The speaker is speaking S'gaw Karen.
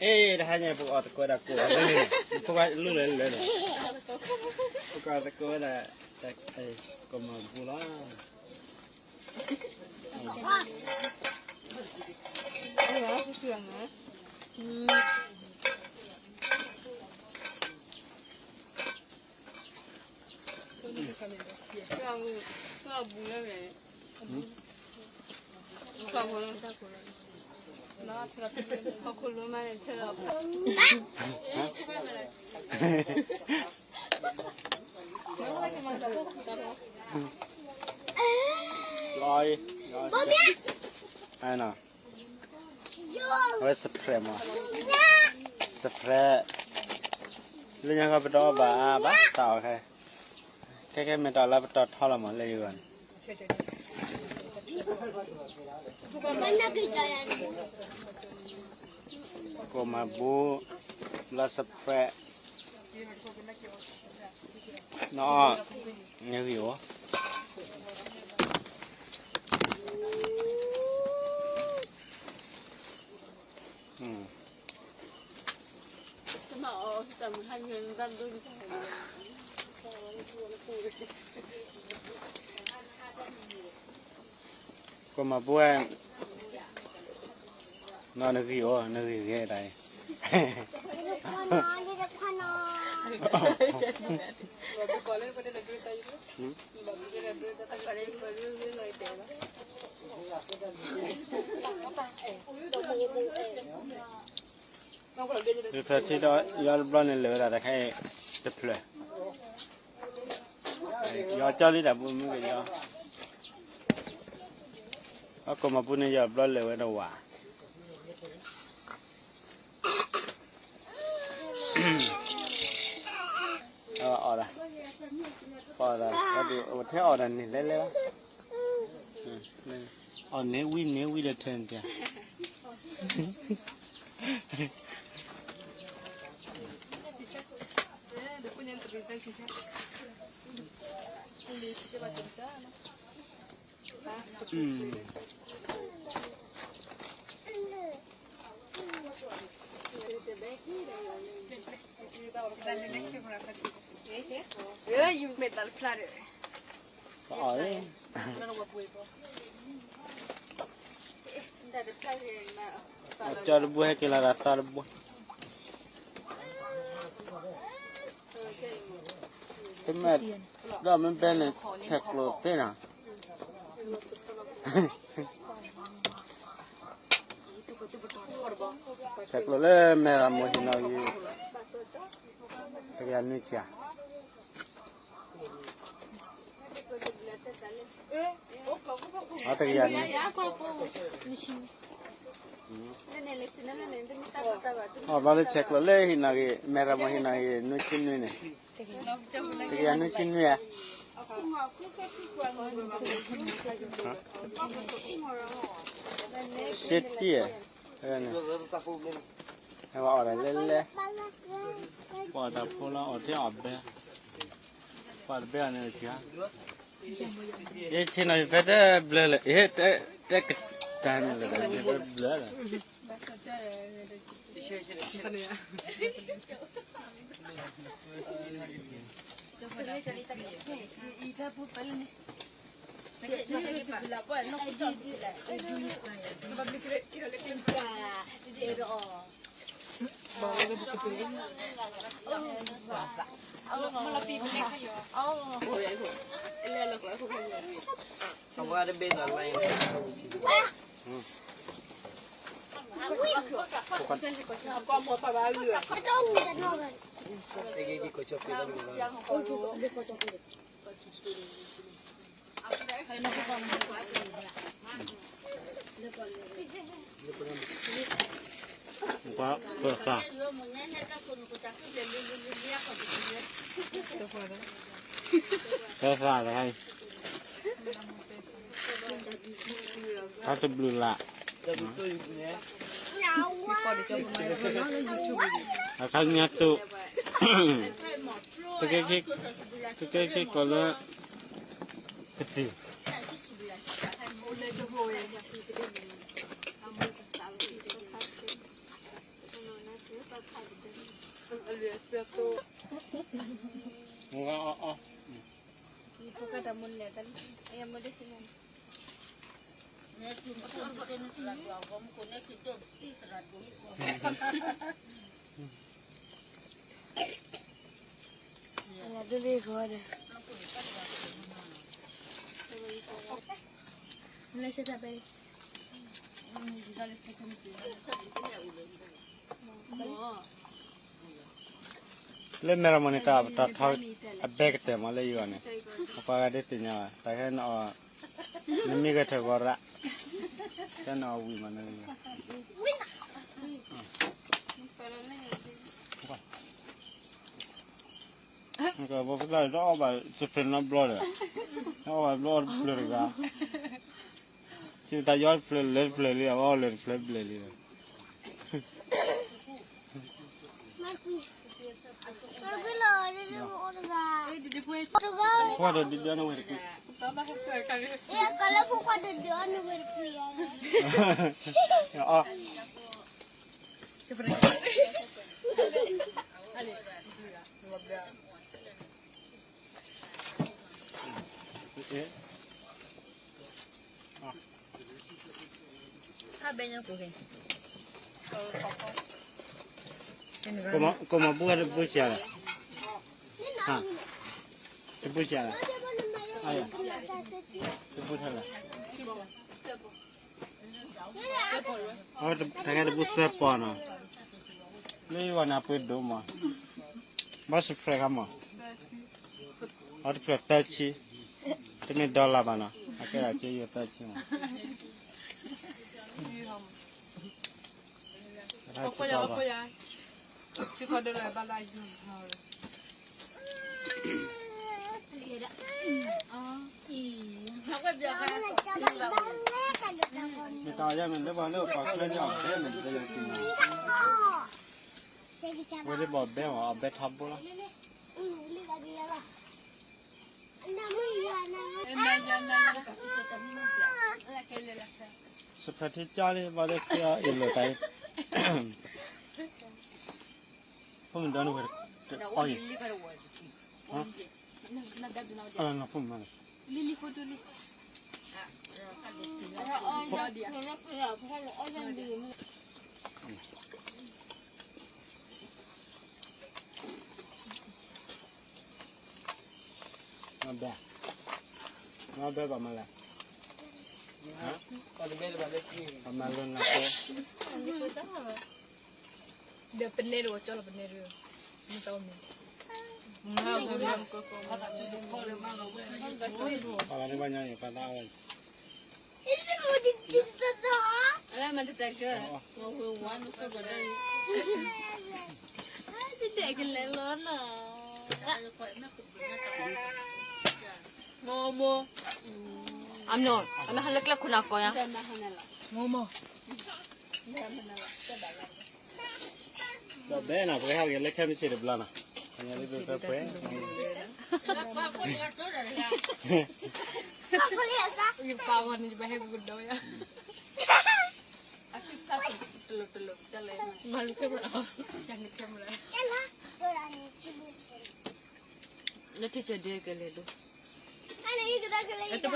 အ့ တဟါညါပကအီၣ်သကိးဝဲဒၣ်ကိးလၢန့ၣ် ဖိခွါလူလၢလၢန့ၣ် ပကအီၣ်သကိးဝဲဒၣ် ကိးမၤဘူလီၤ. လီၤ, အဝဲစဖရဲးမး, စဖရဲး, လၢညါခီပတအီၣ်ဘၣ်အါဘၣ် တၢ်အီၣ်ခဲ, ခဲကဲမဲာ်တၢ်လၢပတီၢ်ထီလီၤမး လၢယဂီၢ်န့ၣ် ကိးမၤဘူ, ဘျီစဖရဲး, နအီၣ်, နဂံၢ်အိၣ်, ကိးမၤဘူဝဲ, နဂံၢ်အိၣ် နဂံၢ်ဂ့ၤတၢ်အံၤ ယထထံၣ်ဒီး ယီတဘျီန့ၣ်လဲၤဝဲဒၣ်တခါအံၤ တဖျၢၣ်, ယီကၠီလံတၢ်ပူၤမုၢ်ကယီ, အကိးမၤဘူန့ၣ် ယီတဘျီလဲၤဝဲဒၣ်ဝၤ အီၣ်ဒၣ်, အီၣ်ဒၣ်, ထဲအီၣ်ဒၣ်န့ၣ်လဲၤလဲၤလီၤ, အီၣ်န့ၣ်ဝံၤန့ၣ်ဝံၤဒီးထဲန့ၣ်တၢ် ကၠီတဘိဟဲက့ၤလီၤဒီးသီတဘိ, တမ့ၢ်ဒီးမ့ၢ်ဘဲန့ၣ် ဆဲးကျိးသ့နီၤ ဆဲးကျိးလၢမဲၢ်ရမိၢ်ဟံးနီၤဂံၢ်, တကယၤနွံဆံဧါ, အတကယၤနွံ, အဘျီလၢဆဲးကျိးလၢဟံးနီၤဂံၢ် မဲၢ်ရမိၢ်ဟံးနီၤဂံၢ် နွံဆံနွံန့ၣ်, တကယၤနွံဆံနွံဧါ, တတံၢ်ဧါ, အဝဲအီၣ်ဒၣ်လဲၣ်လဲၣ်, ပှၤတၢ်ဖိလီၤအီၣ်ထဲအီၣ်ဘဲ, ပှၤတဘဲအီၤန့ၣ်, ယဆ့ၣ်နီၤယဖဲတဲဘျၢလၢ, ယတဲကတၢၢ်န့ၣ်လၢ ယဖဲဘျၢလၢ ပှၤပၢၤသး, ပၢၤသးတခါအံၤ, တၢ်တဘျုးလၢ်, အခါညါတူ, တကဲက့ၤကီးလၢ, ကသံၣ်. အီၣ်အီၣ် လၢမဲရမနံၤတၢ်ပတီၢ်ထီ အဘဲကတၢၢ်မးလၢယဂီၢ်န့ၣ်, အပှၤဂၤဒ်သ့ၣ်ညါဘၣ်, တၢ်ခဲနအီၣ်, နမ့ၢ်ဂဲၤထၢၣ်ဂီၤရၣ်, ခဲနအီၣ်ဝံၤမးန့ၣ်, ပှၤသးတအီၣ်ဘၣ် စဖျဲးနီတဘျီဒီး, အီၣ်ဘၣ်ဘျီအီၣ်တဖျၢၣ်တဂၤ, စံးတၢ်ယီတဖျၢၣ်လၢတဖျၢၣ်လံ, အီၣ်လၢတဖျၢၣ်ဘျဲၣ်လံဒီး ခွါဒီးဒုးဒုးအီၣ်နဝဲတကွံ, အီၣ် ကိးမၤဘူၣ်ဂၤတဘူၣ်စှၤလီၤ, တဘူၣ်စှၤလီၤ, တဘူၣ်ထဲလီၤ. တၢ်ဂၤတဘူၣ်သၢပီၤနီၤ, လၢယဂီၢ်န့ၣ်အပှ့ၤဒိၣ်မး, ဘၣ်စဖျဲးခါမး, အီတဖျၢၣ်သၢဆံ, တမ့ၢ်ဒီလၣ်ဘၣ်နီၤ, အကဲဒၣ်က့ယိၤသၢဆံမး. မ့ၢ်တၢ်အီၤယဲမ့ၢ်လၢပှၤလၢပှၤကျဲန့ၣ်အီၤဘဲန့ၣ် တယီၤသ့ၣ်ညါ, ဝဲဒၣ်ဘၣ်ဘဲမး အီၤဘဲထီဘိလီၤ. စဖျဲးထံကၢ်လံ ဘၣ်လၢခံအီၤအ့ၣ်လိာ်တၢ်အံၤ, ဖိမုၣ်ဒီနဝဲတအီၣ်အံၤ, အနီၢ်ဖိမုၣ်မး, မ့ၢ်ဘဲ, မ့ၢ်ဘဲဘၣ်မၤလဲၣ်, ပမၤလၢနၤဖိ, ဒီးပနဲတဝီကၠီလီၤ ပနဲတဝီ, မ့ၢ်တမ့ၢ်, ပှၤလၢန့ၣ်ဘၣ်ညါအံၤ ပှၤသးအီၣ် မိၢ်မိၢ်, အမ့ၢ်, အမ့ၢ်ဟဲလၢကျဲခိၣ်နၢ်ကီၢ်ယါ, မိၢ်မိၢ်, ဒီးဘဲနီၤ ပကဟဲက့ၤလၢခဲမုၢ်ဆ့ၣ်တဘျီနီၤ, ပှဲၤ, ယပာ်ဂီၤန့ၣ် ယဘၣ်ဟဲက့ၤကဒီးယါ, မၤလူၤခဲမုၢ်, လၢထံဆၢဒဲကလဲၤဒိး, အဲ